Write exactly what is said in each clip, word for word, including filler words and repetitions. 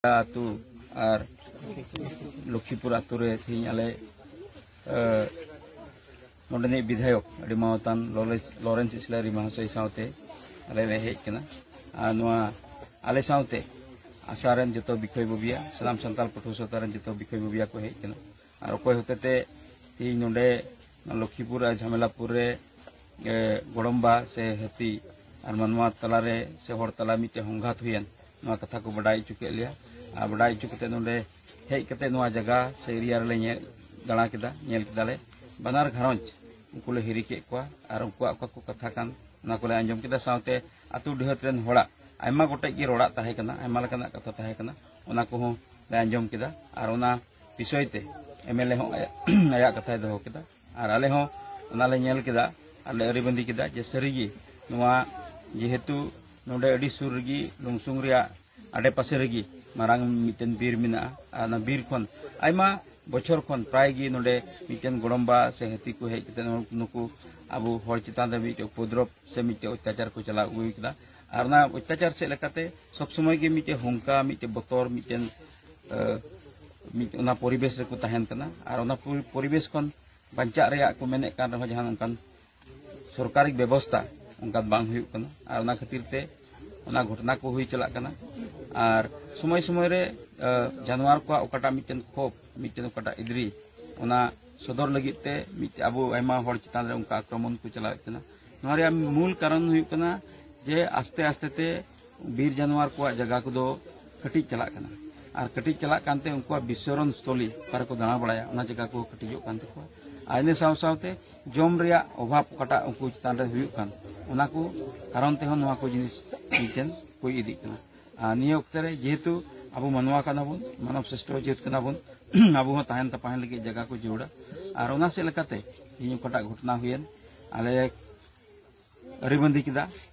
ᱟᱹᱛᱩ ᱟᱨ ᱞᱚᱠᱠᱷᱤᱯᱩᱨ ᱟᱹᱛᱩ ᱨᱮ ᱛᱮᱦᱮᱧ ᱟᱞᱮ, ᱮ, ᱱᱚᱰᱮᱱᱤᱡ ᱵᱤᱫᱷᱟᱭᱚᱠ ᱟᱹᱰᱤ ᱢᱟᱱᱚᱛᱟᱱ ᱞᱚᱨᱮᱱᱥ, ᱞᱚᱨᱮᱱᱥ ᱤᱥᱞᱟᱨᱤ ᱢᱟᱦᱟᱥᱚᱭ ᱥᱟᱶᱛᱮ ᱟᱞᱮ ᱞᱮ ᱦᱮᱡ ᱠᱟᱱᱟ᱾ ᱟᱨ ᱱᱚᱣᱟ ᱟᱞᱮ ᱥᱟᱶᱛᱮ ᱟᱥᱟ ᱨᱮᱱ ᱡᱚᱛᱚ ᱵᱤᱠᱷᱚᱭ ᱵᱟᱹᱵᱤᱭᱟ, ᱥᱟᱱᱟᱢ ᱥᱟᱱᱛᱟᱲ ᱯᱟᱹᱴᱷᱩᱣᱟᱹ ᱥᱟᱶᱛᱟ ᱨᱮᱱ ᱡᱚᱛᱚ ᱵᱤᱠᱷᱚᱭ ᱵᱟᱹᱵᱤᱭᱟ ᱠᱚ ᱦᱮᱡ ᱠᱟᱱᱟ᱾ ᱟᱨ ᱚᱠᱚᱭ ᱦᱚᱛᱮᱛᱮ ᱛᱮᱦᱮᱧ ᱱᱚᱰᱮ ᱞᱚᱠᱠᱷᱤᱯᱩᱨ ᱟᱨ ᱡᱷᱟᱢᱮᱞᱟᱯᱩᱨ ᱨᱮ, ᱮ, ᱜᱚᱲᱚᱢᱵᱟ ᱥᱮ ᱦᱟᱹᱛᱤ ᱟᱨ ᱢᱟᱱᱣᱟ ᱛᱟᱞᱟᱨᱮ ᱥᱮ ᱦᱚᱲ ᱛᱟᱞᱟ ᱢᱤᱫᱴᱮᱱ ᱦᱚᱝᱜᱷᱟᱛ ᱦᱩᱭᱮᱱ, ᱱᱚᱣᱟ ᱠᱟᱛᱷᱟ ᱠᱚ ᱵᱟᱰᱟᱭ ᱦᱚᱪᱚ ᱠᱮᱫ ᱞᱮᱭᱟ᱾ ᱟᱨ ᱵᱟᱰᱟᱭ ᱦᱚᱪᱚ ᱠᱟᱛᱮ ᱱᱚᱰᱮ ᱦᱮᱡ ᱠᱟᱛᱮ ᱱᱚᱣᱟ ᱡᱟᱭᱜᱟ ᱥᱮ ᱮᱨᱤᱭᱟ ᱨᱮᱞᱮ ᱧᱮᱞ ᱫᱟᱬᱟ ᱠᱮᱫᱟ, ᱧᱮᱞ ᱠᱮᱫᱟᱞᱮ᱾ ᱵᱟᱱᱟᱨ ᱜᱷᱟᱨᱚᱸᱡᱽ ᱩᱱᱠᱩ ᱞᱮ ᱦᱤᱨᱤ ᱠᱮᱫ ᱠᱚᱣᱟ ᱟᱨ ᱩᱱᱠᱩᱣᱟᱜ ᱚᱠᱟ ᱠᱚ ᱠᱟᱛᱷᱟ ᱠᱟᱱ, ᱚᱱᱟ ᱠᱚᱞᱮ ᱟᱸᱡᱚᱢ ᱠᱮᱫᱟ᱾ ᱥᱟᱶᱛᱮ ᱟᱹᱛᱩ ᱰᱤᱦᱟᱹᱛ ᱨᱮᱱ ᱦᱚᱲᱟᱜ ᱟᱭᱢᱟ ᱜᱚᱴᱮᱡ ᱜᱮ ᱨᱚᱲᱟᱜ ᱛᱟᱦᱮᱸ ᱠᱟᱱᱟ, ᱟᱭᱢᱟ ᱞᱮᱠᱟᱱᱟᱜ ᱠᱟᱛᱷᱟ ᱛᱟᱦᱮᱸ ᱠᱟᱱᱟ, ᱚᱱᱟ ᱠᱚᱦᱚᱸ ᱞᱮ ᱟᱸᱡᱚᱢ ᱠᱮᱫᱟ᱾ ᱟᱨ ᱚᱱᱟ ᱵᱤᱥᱚᱭ ᱛᱮ ᱮᱢ ᱮᱞ ᱮ ᱦᱚᱸ ᱟᱭᱟᱜ, ᱟᱭᱟᱜ ᱠᱟᱛᱷᱟᱭ ᱫᱚᱦᱚ ᱠᱮᱫᱟ᱾ ᱟᱨ ᱟᱞᱮ ᱦᱚᱸ ᱚᱱᱟ ᱞᱮ ᱧᱮᱞ ᱠᱮᱫᱟ ᱟᱨ ᱞᱮ ᱟᱹᱨᱤᱵᱟᱸᱫᱤ ᱠᱮᱫᱟ ᱡᱮ ᱥᱟᱹᱨᱤᱜᱮ ᱱᱚᱣᱟ ᱡᱮᱦᱮᱛᱩ ᱱᱚᱰᱮ ᱟᱹᱰᱤ ᱥᱩᱨ ᱨᱮᱜᱮ ᱞᱩᱢᱥᱩᱝ ᱨᱮᱭᱟᱜ ᱟᱰᱮᱯᱟᱥᱮ ᱨᱮᱜᱮ ᱢᱟᱨᱟᱝ ᱢᱤᱫᱴᱮᱱ ᱵᱤᱨ ᱢᱮᱱᱟᱜᱼᱟ᱾ ᱟᱨ ᱚᱱᱟ ᱵᱤᱨ ᱠᱷᱚᱱ ᱟᱭᱢᱟ ᱵᱚᱪᱷᱚᱨ ᱠᱷᱚᱱ ᱯᱨᱟᱭ ᱜᱮ ᱱᱚᱰᱮ ᱢᱤᱫᱴᱮᱱ ᱜᱚᱲᱚᱢᱵᱟ ᱥᱮ ᱦᱟᱹᱛᱤ ᱠᱚ ᱦᱮᱡ ᱠᱟᱛᱮ ᱱᱩᱠᱩ ᱟᱵᱚ ᱦᱚᱲ ᱪᱮᱛᱟᱱ ᱨᱮ ᱢᱤᱫᱴᱮᱱ ᱩᱯᱚᱫᱨᱚᱵ ᱥᱮ ᱢᱤᱫᱴᱮᱱ ᱚᱛᱛᱟᱪᱟᱨ ᱠᱚ ᱪᱟᱞᱟᱣ ᱟᱹᱜᱩ ᱠᱮᱫᱟ᱾ ᱟᱨ ᱚᱱᱟ ᱚᱛᱛᱟᱪᱟᱨ ᱥᱮᱫ ᱞᱮᱠᱟᱛᱮ ᱥᱚᱵ ᱥᱚᱢᱚᱭ ᱜᱮ ᱢᱤᱫᱴᱮᱱ ᱦᱚᱝᱠᱟ, ᱢᱤᱫᱴᱮᱱ ᱵᱚᱛᱚᱨ, ᱢᱤᱫᱴᱮᱱ, ᱮ, ᱢᱤᱫ, ᱚᱱᱟ ᱯᱚᱨᱤᱵᱮᱥ ᱨᱮᱠᱚ ᱛᱟᱦᱮᱱ ᱠᱟᱱᱟ᱾ ᱟᱨ ᱚᱱᱟ ᱯᱚᱨᱤ-, ᱯᱚᱨᱤᱵᱮᱥ ᱠᱷᱚᱱ ᱵᱟᱧᱪᱟᱜ ᱨᱮᱭᱟᱜ ᱠᱚ ᱢᱮᱱᱮᱫ ᱠᱟᱱ ᱨᱮᱦᱚᱸ ᱡᱟᱦᱟᱸ ᱚᱱᱠᱟᱱ ᱥᱚᱨᱠᱟᱨᱤ ᱵᱮᱵᱚᱥᱛᱟ ᱚᱱᱠᱟ ᱵᱟᱝ ᱦᱩᱭᱩᱜ ᱠᱟᱱᱟ᱾ ᱟᱨ ᱚᱱᱟ ᱠᱷᱟᱹᱛᱤᱨ ᱛᱮ ᱚᱱᱟ ᱜᱷᱚᱴᱚᱱᱟ ᱠᱚ ᱦᱩᱭ ᱪᱟᱞᱟᱜ ᱠᱟᱱᱟ᱾ ᱟᱨ ᱥᱚᱢᱚᱭ ᱥᱚᱢᱚᱭ ᱨᱮ, ᱮ, ᱡᱟᱱᱣᱟᱨ ᱠᱚᱣᱟᱜ ᱚᱠᱟᱴᱟᱜ ᱢᱤᱫᱴᱮᱱ ᱠᱷᱚᱯ, ᱢᱤᱫᱴᱮᱱ ᱚᱠᱟᱴᱟᱜ ᱤᱫᱽᱨᱤ, ᱚᱱᱟ ᱥᱚᱫᱚᱨ ᱞᱟᱹᱜᱤᱫ ᱛᱮ ᱢᱤᱫᱴᱮᱱ ᱟᱵᱚ ᱟᱭᱢᱟ ᱦᱚᱲ ᱪᱮᱛᱟᱱ ᱨᱮ ᱚᱱᱠᱟ ᱟᱠᱨᱚᱢᱚᱱ ᱠᱚ ᱪᱟᱞᱟᱣᱮᱫ ᱠᱟᱱᱟ᱾ ᱱᱚᱣᱟ ᱨᱮᱭᱟᱜ ᱢᱩᱞ ᱠᱟᱨᱚᱱ ᱦᱩᱭᱩᱜ ᱠᱟᱱᱟ ᱡᱮ ᱟᱥᱛᱮ ᱟᱥᱛᱮ ᱛᱮ ᱵᱤᱨ ᱡᱟᱱᱣᱟᱨ ᱠᱚᱣᱟᱜ ᱡᱟᱭᱜᱟ ᱠᱚᱫᱚ ᱠᱟᱹᱴᱤᱡ ᱪᱟᱞᱟᱜ ᱠᱟᱱᱟ᱾ ᱟᱨ ᱠᱟᱹᱴᱤᱡ ᱪᱟᱞᱟᱜ ᱠᱟᱱᱛᱮ ᱩᱱᱠᱩᱣᱟᱜ ᱵᱤᱪᱚᱨᱚᱱ ᱥᱛᱷᱚᱞᱤ, ᱚᱠᱟ ᱨᱮᱠᱚ ᱫᱟᱬᱟ ᱵᱟᱲᱟᱭᱟ, ᱚᱱᱟ ᱡᱟᱭᱜᱟ ᱠᱚ ᱠᱟᱹᱴᱤᱡᱚᱜ ᱠᱟᱱ ᱛᱟᱠᱚᱣᱟ᱾ ᱟᱨ ᱤᱱᱟᱹ ᱥᱟᱶ ᱥᱟᱶᱛᱮ ᱡᱚᱢ ᱨᱮᱭᱟᱜ ᱚᱵᱷᱟᱵᱽ ᱚᱠᱟᱴᱟᱜ ᱩᱱᱠᱩ ᱪᱮᱛᱟᱱ ᱨᱮ ᱦᱩᱭᱩᱜ ᱠᱟᱱ, ᱚᱱᱟ ᱠᱚ ᱠᱟᱨᱚᱱ ᱛᱮᱦᱚᱸ ᱱᱚᱣᱟ ᱠᱚ ᱡᱤᱱᱤᱥ ᱢᱤᱫᱴᱮᱱ ᱦᱩᱭ ᱤᱫᱤᱜ ᱠᱟᱱᱟ᱾ ᱟᱨ ᱱᱤᱭᱟᱹ ᱚᱠᱛᱮ ᱨᱮ ᱡᱮᱦᱮᱛᱩ ᱟᱵᱚ ᱢᱟᱱᱣᱟ ᱠᱟᱱᱟ ᱵᱚᱱ, ᱢᱟᱱᱚᱵ ᱥᱨᱮᱥᱴᱷᱚ ᱡᱟᱹᱛ ᱠᱟᱱᱟ ᱵᱚᱱ, ᱟᱵᱚ ᱦᱚᱸ ᱛᱟᱦᱮᱱ ᱛᱟᱯᱟᱦᱮᱱ ᱞᱟᱹᱜᱤᱫ ᱡᱟᱭᱜᱟ ᱠᱚ ᱡᱟᱹᱨᱩᱲᱟ᱾ ᱟᱨ ᱚᱱᱟ ᱥᱮᱫ ᱞᱮᱠᱟᱛᱮ ᱛᱮᱦᱮᱧ ᱚᱠᱟᱴᱟᱜ ᱜᱷᱚᱴᱚᱱᱟ ᱦᱩᱭᱮᱱ, ᱟᱞᱮ ᱟᱹᱨᱤᱵᱟᱸᱫᱤ ᱠᱮᱫᱟ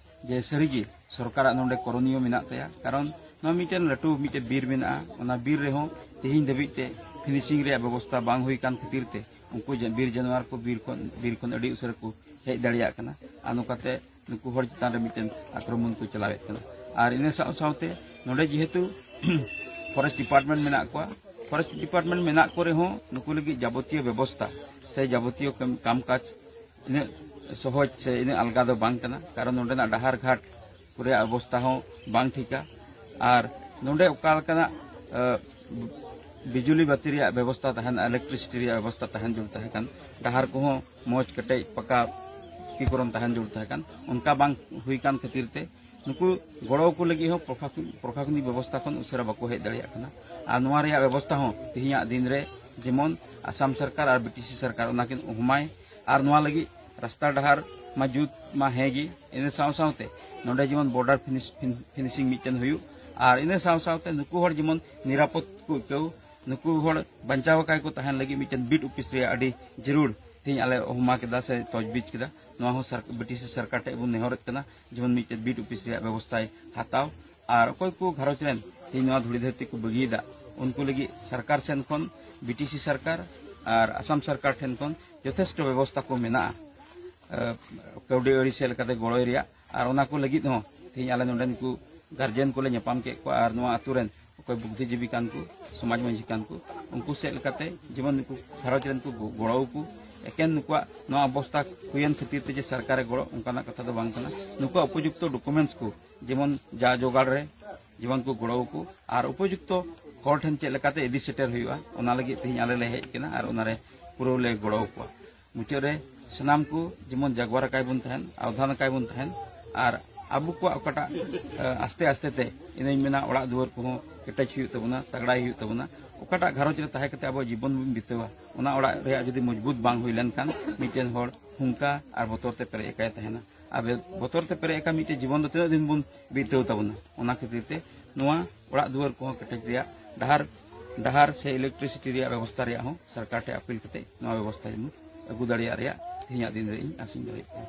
ᱡᱮ ᱥᱟᱹᱨᱤᱜᱮ ᱥᱚᱨᱠᱟᱨᱟᱜ ᱱᱚᱰᱮ ᱠᱚᱨᱚᱱᱤᱭᱚ ᱢᱮᱱᱟᱜ ᱛᱟᱭᱟ᱾ ᱠᱟᱨᱚᱱ ᱱᱚᱣᱟ ᱢᱤᱫᱴᱮᱱ ᱞᱟᱹᱴᱩ ᱢᱤᱫᱴᱮᱱ ᱵᱤᱨ ᱢᱮᱱᱟᱜᱼᱟ, ᱚᱱᱟ ᱵᱤᱨ ᱨᱮᱦᱚᱸ ᱛᱮᱦᱮᱧ ᱫᱷᱟᱹᱵᱤᱡ ᱛᱮ ᱯᱷᱤᱱᱤᱥᱤᱝ ᱨᱮᱭᱟᱜ ᱵᱮᱵᱚᱥᱛᱷᱟ ᱵᱟᱝ ᱦᱩᱭ ᱠᱟᱱ ᱠᱷᱟᱹᱛᱤᱨ ᱛᱮ ᱩᱱᱠᱩ ᱡᱟ-, ᱵᱤᱨ ᱡᱟᱱᱣᱟᱨ ᱠᱚ ᱵᱤᱨ ᱠᱷᱚᱱ, ᱵᱤᱨ ᱠᱷᱚᱱ ᱟᱹᱰᱤ ᱩᱥᱟᱹᱨᱟ ᱠᱚ ᱦᱮᱡ ᱫᱟᱲᱮᱭᱟᱜ ᱠᱟᱱᱟ᱾ ᱟᱨ ᱱᱚᱝᱠᱟᱛᱮ ᱱᱩᱠᱩ ᱦᱚᱲ ᱪᱮᱛᱟᱱ ᱨᱮ ᱢᱤᱫᱴᱮᱱ ᱟᱠᱨᱚᱢᱚᱱ ᱠᱚ ᱪᱟᱞᱟᱣᱮᱫ ᱠᱟᱱᱟ᱾ ᱟᱨ ᱤᱱᱟᱹ ᱥᱟᱶ ᱥᱟᱶᱛᱮ ᱱᱚᱰᱮ ᱡᱮᱦᱮᱛᱩ ᱯᱷᱚᱨᱮᱥᱴ ᱰᱤᱯᱟᱨᱴᱢᱮᱱᱴ ᱢᱮᱱᱟᱜ ᱠᱚᱣᱟ᱾ ᱯᱷᱚᱨᱮᱥᱴ ᱰᱤᱯᱟᱨᱴᱢᱮᱱᱴ ᱢᱮᱱᱟᱜ ᱠᱚ ᱨᱮᱦᱚᱸ ᱱᱩᱠᱩ ᱞᱟᱹᱜᱤᱫ ᱡᱟᱵᱚᱛᱤᱭᱚ ᱵᱮᱵᱚᱥᱛᱷᱟ ᱥᱮ ᱡᱟᱵᱚᱛᱤᱭᱚ ᱠᱟᱢ- ᱠᱟᱢᱠᱟᱡᱽ ᱤᱱᱟᱹᱜ ᱥᱚᱦᱚᱡᱽ ᱥᱮ ᱤᱱᱟᱹᱜ ᱟᱞᱜᱟ ᱫᱚ ᱵᱟᱝ ᱠᱟᱱᱟ, ᱠᱟᱨᱚᱱ ᱱᱚᱸᱰᱮᱱᱟᱜ ᱰᱟᱦᱟᱨ ᱜᱷᱟᱴ ᱠᱚᱨᱮᱭᱟᱜ ᱚᱵᱚᱥᱛᱷᱟ ᱦᱚᱸ ᱵᱟᱝ ᱴᱷᱤᱠᱟ᱾ ᱟᱨ ᱱᱚᱸᱰᱮ ᱚᱠᱟ ᱞᱮᱠᱟᱱᱟᱜ ᱵᱤᱡᱩᱞᱤ ᱵᱟᱹᱛᱤ ᱨᱮᱭᱟᱜ ᱵᱮᱵᱚᱥᱛᱷᱟ ᱛᱟᱦᱮᱱ, ᱤᱞᱮᱠᱴᱨᱤᱥᱤᱴᱤ ᱨᱮᱭᱟᱜ ᱵᱮᱵᱚᱥᱛᱷᱟ ᱛᱟᱦᱮᱱ ᱡᱟᱹᱨᱩᱲ ᱛᱟᱦᱮᱸ ᱠᱟᱱ, ᱰᱟᱦᱟᱨ ᱠᱚᱦᱚᱸ ᱢᱚᱡᱽ ᱠᱮᱴᱮᱡ ᱯᱟᱠᱟ ᱯᱤᱠᱤᱠᱚᱨᱚᱱ ᱛᱟᱦᱮᱱ ᱡᱟᱹᱨᱩᱲ ᱛᱟᱦᱮᱸ ᱠᱟᱱ, ᱚᱱᱠᱟ ᱵᱟᱝ ᱦᱩᱭ ᱠᱟᱱ ᱠᱷᱟᱹᱛᱤᱨ ᱛᱮ ᱱᱩᱠᱩ ᱜᱚᱲᱚ ᱠᱚ ᱞᱟᱹᱜᱤᱫ ᱦᱚᱸ ᱯᱨᱚᱥᱟᱥᱚᱱᱤᱠ ᱵᱮᱵᱚᱥᱛᱷᱟ ᱠᱷᱚᱱ ᱩᱥᱟᱹᱨᱟ ᱵᱟᱠᱚ ᱦᱮᱡ ᱫᱟᱲᱮᱭᱟᱜ ᱠᱟᱱᱟ᱾ ᱟᱨ ᱱᱚᱣᱟ ᱨᱮᱭᱟᱜ ᱵᱮᱵᱚᱥᱛᱷᱟ ᱦᱚᱸ ᱛᱮᱦᱮᱧᱟᱜ ᱫᱤᱱ ᱨᱮ ᱡᱮᱢᱚᱱ ᱟᱥᱟᱢ ᱥᱚᱨᱠᱟᱨ ᱟᱨ ᱵᱤᱴᱤᱥᱤ ᱥᱚᱨᱠᱟᱨ ᱚᱱᱟ ᱠᱤᱱ ᱚᱦᱚᱢᱟᱭ, ᱟᱨ ᱱᱚᱣᱟ ᱞᱟᱹᱜᱤᱫ ᱨᱟᱥᱛᱟ ᱰᱟᱦᱟᱨ ᱢᱟ ᱡᱩᱛ ᱢᱟ ᱦᱮᱸ ᱜᱮ, ᱤᱱᱟᱹ ᱥᱟᱶ ᱥᱟᱶᱛᱮ ᱱᱚᱰᱮ ᱡᱮᱢᱚᱱ ᱵᱚᱨᱰᱟᱨ ᱯᱷᱤᱱᱤᱥᱤᱝ ᱢᱤᱫᱴᱮᱱ ᱦᱩᱭᱩᱜ, ᱟᱨ ᱤᱱᱟᱹ ᱥᱟᱶ ᱥᱟᱶᱛᱮ ᱱᱩᱠᱩ ᱦᱚᱲ ᱡᱮᱢᱚᱱ ᱱᱤᱨᱟᱯᱚᱫ ᱠᱚ ᱟᱹᱭᱠᱟᱹᱣ, ᱱᱩᱠᱩ ᱦᱚᱲ ᱵᱟᱧᱪᱟᱣ ᱟᱠᱟᱫ ᱠᱚ ᱛᱟᱦᱮᱱ ᱞᱟᱹᱜᱤᱫ ᱢᱤᱫᱴᱮᱱ ᱵᱤᱴ ᱚᱯᱷᱤᱥ ᱨᱮᱭᱟᱜ ᱟᱹᱰᱤ ᱡᱟᱹᱨᱩᱲ ᱛᱮᱦᱮᱧ ᱟᱞᱮ ᱚᱦᱚᱢᱟ ᱠᱮᱫᱟ ᱥᱮ ᱛᱚᱡᱽᱵᱤᱡ ᱠᱮᱫᱟ᱾ ᱱᱚᱣᱟ ᱦᱚᱸ ᱵᱤᱴᱤᱥᱤ ᱥᱚᱨᱠᱟᱨ ᱴᱷᱮᱱ ᱵᱚᱱ ᱱᱮᱦᱚᱨᱮᱫ ᱠᱟᱱᱟ, ᱡᱮᱢᱚᱱ ᱢᱤᱫᱴᱮᱱ ᱵᱤᱴ ᱚᱯᱷᱤᱥ ᱨᱮᱭᱟᱜ ᱵᱮᱵᱚᱥᱛᱷᱟᱭ ᱦᱟᱛᱟᱣ᱾ ᱟᱨ ᱚᱠᱚᱭ ᱠᱚ ᱜᱷᱟᱨᱚᱸᱡᱽ ᱨᱮᱱ ᱛᱮᱦᱮᱧ ᱱᱚᱣᱟ ᱫᱷᱩᱲᱤ ᱫᱷᱟᱹᱨᱛᱤ ᱠᱚ ᱵᱟᱹᱜᱤᱭᱮᱫᱟ, ᱩᱱᱠᱩ ᱞᱟᱹᱜᱤᱫ ᱥᱚᱨᱠᱟᱨ ᱥᱮᱱ ᱠᱷᱚᱱ, ᱵᱤᱴᱤᱥᱤ ᱥᱚᱨᱠᱟᱨ ᱟᱨ ᱟᱥᱟᱢ ᱥᱚᱨᱠᱟᱨ ᱴᱷᱮᱱ ᱠᱷᱚᱱ ᱡᱚᱛᱷᱮᱥᱴᱚ ᱵᱮᱵᱚᱥᱛᱷᱟ ᱠᱚ ᱢᱮᱱᱟᱜᱼᱟ, ᱠᱟᱹᱣᱰᱤ ᱟᱹᱨᱤ ᱥᱮᱫ ᱞᱮᱠᱟᱛᱮ ᱜᱚᱲᱚᱭ ᱨᱮᱭᱟᱜ᱾ ᱟᱨ ᱚᱱᱟ ᱠᱚ ᱞᱟᱹᱜᱤᱫ ᱦᱚᱸ ᱛᱮᱦᱮᱧ ᱟᱞᱮ ᱱᱚᱰᱮᱱ ᱠᱚ ᱜᱟᱨᱡᱮᱱ ᱠᱚᱞᱮ ᱧᱟᱯᱟᱢ ᱠᱮᱫ ᱠᱚᱣᱟ, ᱟᱨ ᱱᱚᱣᱟ ᱟᱹᱛᱩ ᱨᱮᱱ ᱚᱠᱚᱭ ᱵᱩᱫᱽᱫᱷᱤᱡᱤᱵᱤ ᱠᱟᱱ ᱠᱚ, ᱥᱚᱢᱟᱡᱽ ᱢᱟᱹᱡᱷᱤ ᱠᱟᱱ ᱠᱚ, ᱩᱱᱠᱩ ᱥᱮᱫ ᱞᱮᱠᱟᱛᱮ ᱡᱮᱢᱚᱱ ᱱᱩᱠᱩ ᱜᱷᱟᱨᱚᱸᱡᱽ ᱨᱮᱱ ᱠᱚ ᱜᱚ- ᱜᱚᱲᱚ ᱟᱠᱚ᱾ ᱮᱠᱮᱱ ᱱᱩᱠᱩᱣᱟᱜ ᱱᱚᱣᱟ ᱚᱵᱚᱥᱛᱷᱟ ᱦᱩᱭᱮᱱ ᱠᱷᱟᱹᱛᱤᱨ ᱛᱮ ᱡᱮ ᱥᱚᱨᱠᱟᱨᱮ ᱜᱚᱲᱚ, ᱚᱱᱠᱟᱱᱟᱜ ᱠᱟᱛᱷᱟ ᱫᱚ ᱵᱟᱝ ᱠᱟᱱᱟ᱾ ᱱᱩᱠᱩᱣᱟᱜ ᱩᱯᱚᱡᱩᱠᱛᱚ ᱰᱚᱠᱩᱢᱮᱱᱴᱥ ᱠᱚ ᱡᱮᱢᱚᱱ ᱡᱟ ᱡᱚᱜᱟᱲ ᱨᱮ ᱡᱮᱢᱚᱱ ᱠᱚ ᱜᱚᱲᱚ ᱟᱠᱚ, ᱟᱨ ᱩᱯᱚᱡᱩᱠᱛᱚ ᱦᱚᱲ ᱴᱷᱮᱱ ᱪᱮᱫ ᱞᱮᱠᱟᱛᱮ ᱤᱫᱤ ᱥᱮᱴᱮᱨ ᱦᱩᱭᱩᱜᱼᱟ, ᱚᱱᱟ ᱞᱟᱹᱜᱤᱫ ᱛᱮᱦᱮᱧ ᱟᱞᱮ ᱞᱮ ᱦᱮᱡ ᱟᱠᱟᱱᱟ ᱟᱨ ᱚᱱᱟᱨᱮ ᱯᱩᱨᱟᱹᱣ ᱞᱮ ᱜᱚᱲᱚ ᱟᱠᱚᱣᱟ᱾ ᱢᱩᱪᱟᱹᱫ ᱨᱮ ᱥᱟᱱᱟᱢ ᱠᱚ ᱡᱮᱢᱚᱱ ᱡᱟᱜᱣᱟᱨ ᱟᱠᱟᱭ ᱵᱚᱱ ᱛᱟᱦᱮᱱ, ᱟᱣᱫᱷᱟᱱ ᱟᱠᱟᱭ ᱵᱚᱱ ᱛᱟᱦᱮᱱ, ᱟᱨ ᱟᱵᱚ ᱠᱚᱣᱟᱜ ᱚᱠᱟᱴᱟᱜ, ᱮ, ᱟᱥᱛᱮ ᱟᱥᱛᱮ ᱛᱮ ᱤᱧᱤᱧ ᱢᱮᱱᱟ ᱚᱲᱟᱜ ᱫᱩᱣᱟᱹᱨ ᱠᱚᱦᱚᱸ ᱠᱮᱴᱮᱡ ᱦᱩᱭᱩᱜ ᱛᱟᱵᱚᱱᱟ, ᱛᱟᱜᱲᱟᱭ ᱦᱩᱭᱩᱜ ᱛᱟᱵᱚᱱᱟ᱾ ᱚᱠᱟᱴᱟᱜ ᱜᱷᱟᱨᱚᱸᱡᱽ ᱨᱮ ᱛᱟᱦᱮᱸ ᱠᱟᱛᱮ ᱟᱵᱚ ᱡᱤᱵᱚᱱ ᱵᱚᱱ ᱵᱤᱛᱟᱹᱣᱟ, ᱚᱱᱟ ᱚᱲᱟᱜ ᱨᱮᱭᱟᱜ ᱡᱩᱫᱤ ᱢᱚᱡᱽᱵᱩᱛ ᱵᱟᱝ ᱦᱩᱭ ᱞᱮᱱᱠᱷᱟᱱ ᱢᱤᱫᱴᱮᱱ ᱦᱚᱲ ᱦᱩᱝᱠᱟ ᱟᱨ ᱵᱚᱛᱚᱨ ᱛᱮ ᱯᱮᱨᱮᱡ ᱟᱠᱟᱭ ᱛᱟᱦᱮᱱᱟ᱾ ᱟᱨ ᱵᱮ- ᱵᱚᱛᱚᱨ ᱛᱮ ᱯᱮᱨᱮᱡ ᱟᱠᱟᱱ ᱢᱤᱫᱴᱮᱱ ᱡᱤᱵᱚᱱ ᱫᱚ ᱛᱤᱱᱟᱹᱜ ᱫᱤᱱ ᱵᱚᱱ ᱵᱤᱛᱟᱹᱣ ᱛᱟᱵᱚᱱᱟ? ᱚᱱᱟ ᱠᱷᱟᱹᱛᱤᱨ ᱛᱮ ᱱᱚᱣᱟ ᱚᱲᱟᱜ ᱫᱩᱣᱟᱹᱨ ᱠᱚᱦᱚᱸ ᱠᱮᱴᱮᱡ ᱨᱮᱭᱟᱜ, ᱰᱟᱦᱟᱨ ᱰᱟᱦᱟᱨ ᱥᱮ ᱤᱞᱮᱠᱴᱨᱤᱥᱤᱴᱤ ᱨᱮᱭᱟᱜ ᱵᱮᱵᱚᱥᱛᱷᱟ ᱨᱮᱭᱟᱜ ᱦᱚᱸ ᱥᱚᱨᱠᱟᱨ ᱴᱷᱮᱱ ᱟᱯᱤᱞ ᱠᱟᱛᱮ ᱱᱚᱣᱟ ᱵᱮᱵᱚᱥᱛᱷᱟ ᱡᱮᱢᱚᱱ ᱟᱹᱜᱩ ᱫᱟᱲᱮᱭᱟᱜ ᱨᱮᱭᱟᱜ ᱛᱮᱦᱮᱧᱟᱜ ᱫᱤᱱ ᱨᱮ ᱤᱧ ᱟᱥᱤᱧ ᱫᱚᱦᱚᱭᱮᱫ ᱠᱟᱱᱟ᱾